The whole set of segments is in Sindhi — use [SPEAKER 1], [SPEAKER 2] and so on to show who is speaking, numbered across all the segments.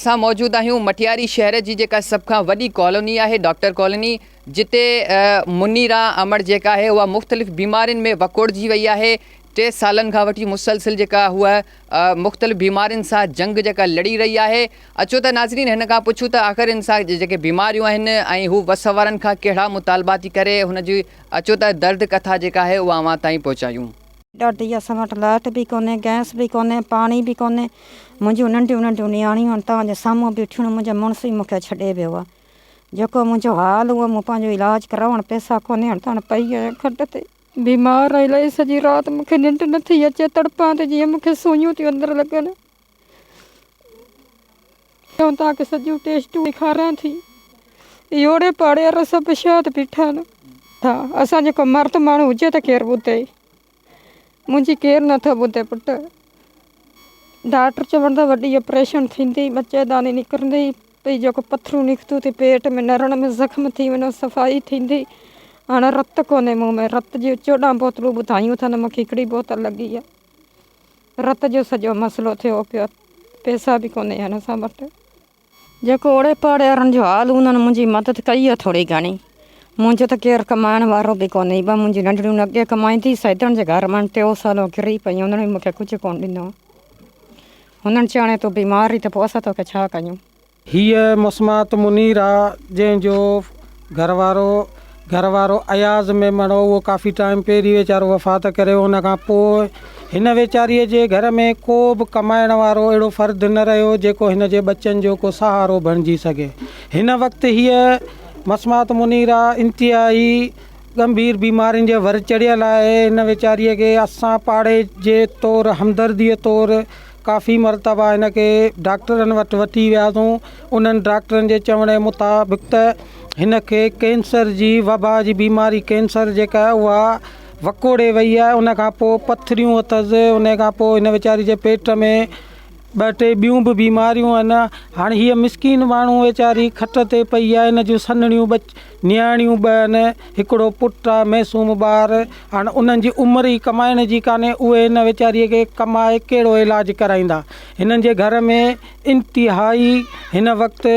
[SPEAKER 1] اسان موجود آهيون مٽياري شهر جي جيڪا سڀ کان وڏي ڪالوني آهي ڊاڪٽر ڪالوني جتي منيرا امڙ جيڪا آهي اها مختلف بيمارين ۾ وڪوڙجي وئي آهي ٽي سالن کان وٺي مسلسل جيڪا هوء مختلف بيمارين سان جنگ جيڪا لڙي رهي آهي اچو ته ناظرين هن کان پڇون ته آخر ان سان جيڪي بيماريون آهن ۽ هو وس وارن کان ڪهڙا مطالبا ٿي ڪري هن جي اچو ته درد ڪٿا جيڪا آهي اها اوهان تائين پهچايون.
[SPEAKER 2] ڏاڍي اسان وٽ لائٽ به ڪونهي گئس به ڪونهي پاڻي به ڪونهي منهنجون ننڍيون ننڍيون نياڻيون آهن توهان جي سامهون بيٺيون آهن منهنجو مڙس ئي مون کي ڇڏي ويو آهي جيڪو منهنجو حال اهو مون پنهنجو علاج ڪرائڻ پئسا ڪونهي هاڻي تاڻ پئي آهيان کٽ تي بيمار آهيان الائي سڄي رات مون کي ننڊ نٿي اچي تڙپان ٿي جيئن مون کي سوئيون ٿيون اندر لڳن آئون توهان کي سڄيون ٽيسٽون ڏيکاريان ٿي. اهي اوڙي پاڙي وارا سڀ شاهد بيٺا آهن. ها اسان جو ڪو مرد ماڻهو هجي ته ڪير ٻڌي. منهنجي ڪير نٿو ٻڌي پٽ. ڊاڪٽر چون ٿا وڏي آپريشن ٿيندي ٻچي داني نڪرندي پئي جيڪو پٿرون نڪتيون ٿي پيٽ ۾ نرڙ ۾ زخم ٿي وڃو صفائي ٿيندي. هاڻي رت ڪونهي مون ۾ رت جون 14 بوتلون ٻڌايون اٿن مون کي هڪڙي بوتل لڳي آهي. رت جو سڄو مسئلو ٿيو پيو آهي پئسا به ڪونهي آهن اسان وٽ. جيڪو اوڙي پاڙي وارن جو حال انهن منهنجي مدد ڪئي آهي ٿوري گهڻي منهنجو ته ڪير ڪمائڻ وارو به ڪونهي ٻه منهنجون ننڍڙيون اڳي ڪمائيندي سيدن جي گهر مان ٽيون سال ڪري پئي انهن به مون کي ڪجهه ڪونه ڏنو هنن چيو هاڻي تون بيمار آهين ته پوء اسان توکي ڇا ڪيون.
[SPEAKER 3] هيء مسمات منيرا جنهن جو گهر وارو گهر وارو اياز ميمڻ هو اهو ڪافي ٽائيم پهرين ويچارو وفات ڪري ويو ان کان پوء هن ويچاريء جي گهر ۾ ڪو به ڪمائڻ وارو اهڙو فرد نه رهيو جيڪو هن جي ٻچن جو ڪو سهارو بڻجي سگهي هن وقت هيء مسمات منيرا انتهائي ڳنڀير بيمارين جي ور چڙهيل آهي هن ويچاريء کي اسان پاڙي جي طور همدرديء طور ڪافي مرتبا هن کي ڊاڪٽرن وٽ وٺي وياسون انهن ڊاڪٽرن جي چوڻ جي مطابق ته هن کي ڪينسر جي وبا جي بيماري ڪينسر جيڪا آهي اها وڪوڙي وئي آهي ان کان پوء پٿريون اٿس ان کان پوء هن ويچاري جي پيٽ ۾ ٻه ٽي ٻيون به بيماريون آهن هاڻي هيء مسڪين ماڻهو ويچاري کٽ تي پئي آهي هن جون سنهڙيون ٻه نياڻيون ٻه آهن هڪڙو پٽ آهي معصوم ٻار هاڻ انهن جي عمر ئي ڪمائڻ جي ڪانهي، اهي هن ويچاريء کي ڪمائي ڪهڙو علاج ڪرائيندا. هنن جي گهر ۾ انتهائي هن وقت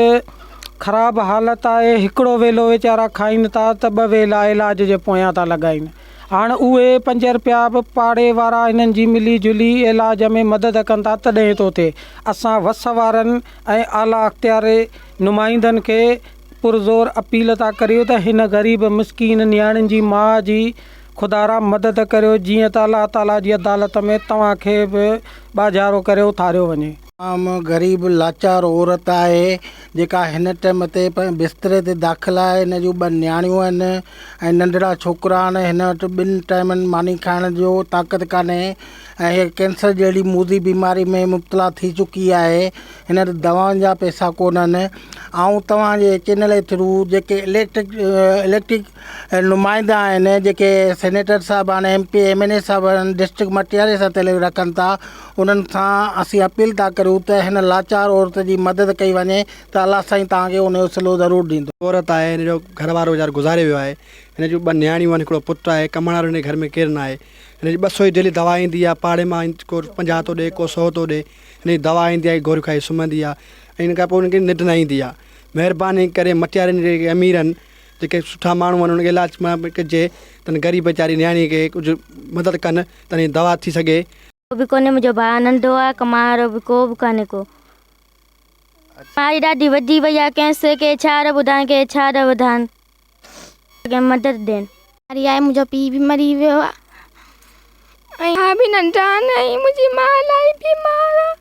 [SPEAKER 3] خراب حالت آهي، هڪڙو ويلو ويچارا کائين ٿا ته ٻه ويلا علاج جي پويان ٿا لڳائين. هاڻ اهي پنج رپيا به پاڙي وارا هنن جي ملي جلي علاج ۾ مدد ڪن ٿا تڏهن ٿو ٿئي. اسان وس وارن ۽ اعليٰ اختياري نمائندن کي پرزور اپيل ٿا ڪريون ته هن غريب مسڪين نياڻين جي ماء جي خدارا مدد ڪريو جيئن ته الله تعالي جي عدالت ۾ توهان کي به ٻاجهارو ڪري اٿاريو وڃي.
[SPEAKER 4] عام غريب لاچار عورت آهي جيڪا هن ٽيم تي بستري تي داخل آهي هن جون ٻه نياڻيون آهن ۽ ننڍڙا ڇوڪرا آهن هن وٽ ٻن ٽائيمن ماني کائڻ جو طاقت ڪانهي ۽ هيء ڪينسر جهڙي موذي بيماري ۾ مبتلا ٿي چڪي آهي هن وٽ دوائن جا پئسا ڪونهن آئون توهان جي چينل جي ٿرو جيڪي اليڪٽرڪ اليڪٽرڪ نمائندا آهن جيڪي سينيٽر صاحب آهن M P M N A صاحب آهن ڊسٽرڪٽ مٽياري سان تعلق رکن ٿا انهن سان اسين اپيل ٿا ڪريون ته هن لاچار عورت جي مدد ڪئي وڃي ته الله سائين توهان کي ان جو صلو ضرور ڏيندو.
[SPEAKER 5] عورت آهي هن جو گهر وارو ويچارو گذاري ويو آهي هن جون ٻه نياڻيون آهن هڪڙو پٽ آهي ڪمائڻ وارو هن جي گهر ۾ ڪير نه آهي هن جي ٻه سو جي ڊيلي دوا ايندي آهي پاڙي مان ڪو 50 ٿو ڏي ڪو سو ٿو ڏي هن جي دوا ايندي آهي گوريون کائي سمهندي آهي ۽ ان کان پوء هن کي ننڊ نه ايندي آهي مهرباني ڪري مٽيارين جي جيڪي امير آهن جيڪي سٺا ماڻهو آهن انهن کي علاج ڪجي ته هن غريب ويچاري نياڻي کي ڪجهه مدد ڪن ته هن جي دوا ٿي سگهي.
[SPEAKER 6] ڪو به ڪونهي منهنجو ڀاء ننڍو آهي ڪمائڻ وارو به ڪو به ڪانهي ڪو بيماري ڏاڍي وڌي وئي آهي ڪنهن کي ڇا ٿا ٻڌائين ڪنهن کي ڇا ٿا ٻڌائين ڪنهن مدد ڏين.
[SPEAKER 7] بيماري آهي منهنجو پيء به مري ويو آهي ۽ ڀاء به ننڍا آهن ۽ منهنجي ماء الاهي بيمار آهي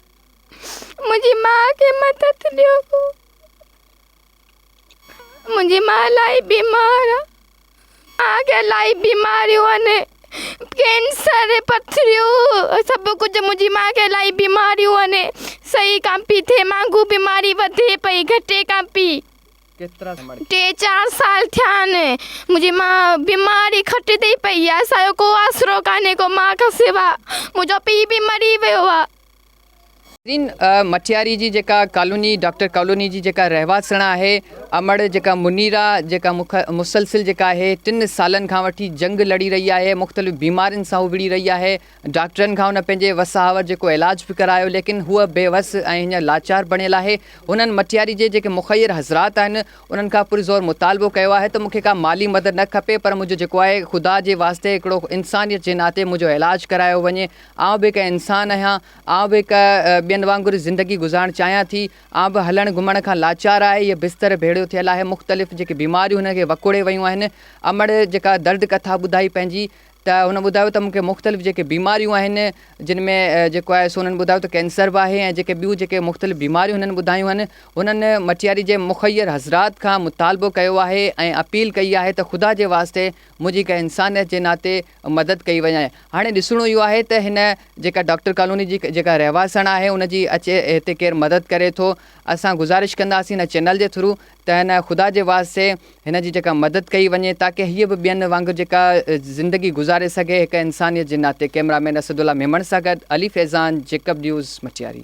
[SPEAKER 7] منهنجي ماء کي مدد ڏيو ڪو منهنجي ماء الاهي بيمار آهي ماء کي الاهي بيماريون آهن ڪينسر پٿريون سڀ ڪجهه منهنجي ماء کي الاهي بيماريون آهن صحيح ڪانه پئي ٿئي مانگو بيماري وڌي پئي گهٽي ڪانه پئي ٽي چار سال ٿيا آهن منهنجي ماء بيمار کٽ تي ئي پئي آهي اسان جو ڪو آسرو ڪانهي ڪو ماء کان سوا منهنجو پيء به مري ويو آهي.
[SPEAKER 1] ناظرين مٽياري جي جيڪا ڪالوني ڊاڪٽر ڪالوني جي جيڪا رهواسڻ آهي امڙ جيڪا منيرا جيڪا مسلسل جيڪا آهي ٽن سالن کان وٺي جنگ لڙي رهي آهي مختلف بيمارين سان هو وڙهي رهي آهي ڊاڪٽرن کان هن پنهنجي وس آور جيڪو علاج به ڪرايو ليڪن هوء بي وس ۽ هينئر لاچار بڻيل آهي هنن مٽياري جي جيڪي مخير حضرات آهن انهن کان پرزور مطالبو ڪيو آهي ته مون کي ڪا مالي مدد نه کپي پر منهنجو جيڪو آهي خدا جي واسطي هڪڙو انسانيت جي ناتي منهنجو علاج ڪرايو وڃي آئون به هڪ انسان آهيان آئون به هڪ ٻين وانگر زندگي گذارڻ چاهيان ٿي. آئون به هلڻ گهمڻ کان لاچار آهي. هيء بستر ڀيڙيو ٿيل آهي. مختلف جيڪي بيماريون هن کي وڪوڙي ويون آهن. امڙ جيڪا درد ڪٿا ٻڌائي پنهنجي ته هن ٻڌايو ته مون کي مختلف جيڪي بيماريون آهن جن ۾ جيڪو آهي سو هنن ٻڌايو ته ڪينسر به آهي ۽ جيڪي ٻيون جيڪي مختلف بيماريون هنن ٻڌايون آهن. هنن مٽياري جي مخير حضرات کان مطالبو ڪيو آهي ۽ اپيل ڪئي آهي ته خدا جي واسطي منهنجي هڪ انسانيت جي ناتي مدد ڪئي وڃي. هاڻي ڏسڻو اهو آهي ته هن جيڪا ڊاڪٽر ڪالوني جي جيڪا رهواسڻ آهي ان جي اچي هتي ڪير مدد ڪري ٿو اسان گذارش ڪنداسين هن چينل جي ٿرو ته هن خدا جي واسطي هن جي جيڪا مدد ڪئي وڃي تاڪه هيء به ٻين وانگر جيڪا زندگي گذاري سگهي هڪ انسانيت جي ناتي ڪئميرا مين اسدالله ميمڻ سان گڏ علي فيضان جيڪب نيوز مٽياري.